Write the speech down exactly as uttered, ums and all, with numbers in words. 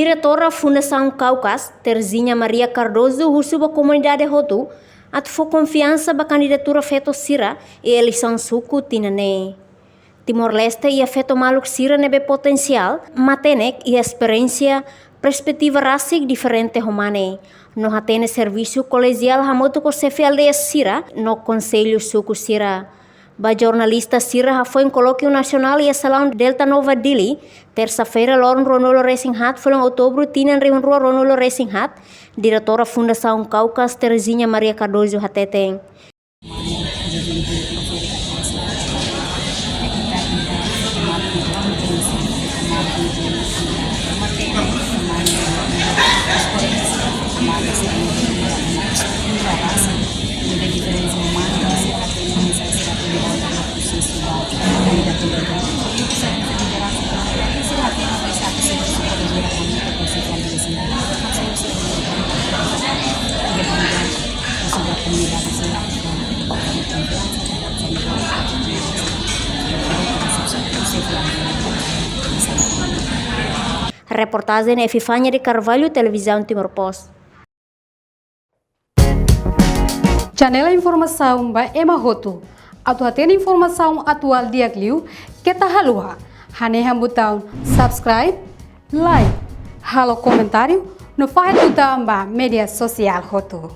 Diretora Fundasaun Kaukas, Terezinha Maria Cardoso, husu ba komunidade hotu atu fó konfiansa ba kandidatura feto sira iha eleisaun suku tinan ne'e. Timor-Leste iha feto maluk sira ne'ebé potensiál, matenek iha esperiénsia, perspetiva rasik diferente ho mane, no hatene servisu koléjiál hamutuk ho xefe aldeia sira no konsellu suku sira. Ba jornalista sira hafoin kolókiu nasionál iha salaun Delta Nova Dili, tersa-feira loron ruanulu-resin-haat, fulan outubru tinan rihun rua ruanulu-resin-haat, diretora Fundasaun Kaukas, Terezinha Maria Cardoso, hateten. Reportajen Epifania de Carvalho, Televizaun Timor Post. Janela informasaun ba ema hotu. Atu hatene informasaun atuál di'ak liu, keta haluha hanehan butaun subscribe, like, halo komentáriu, no fahe tutan ba média sosiál hotu.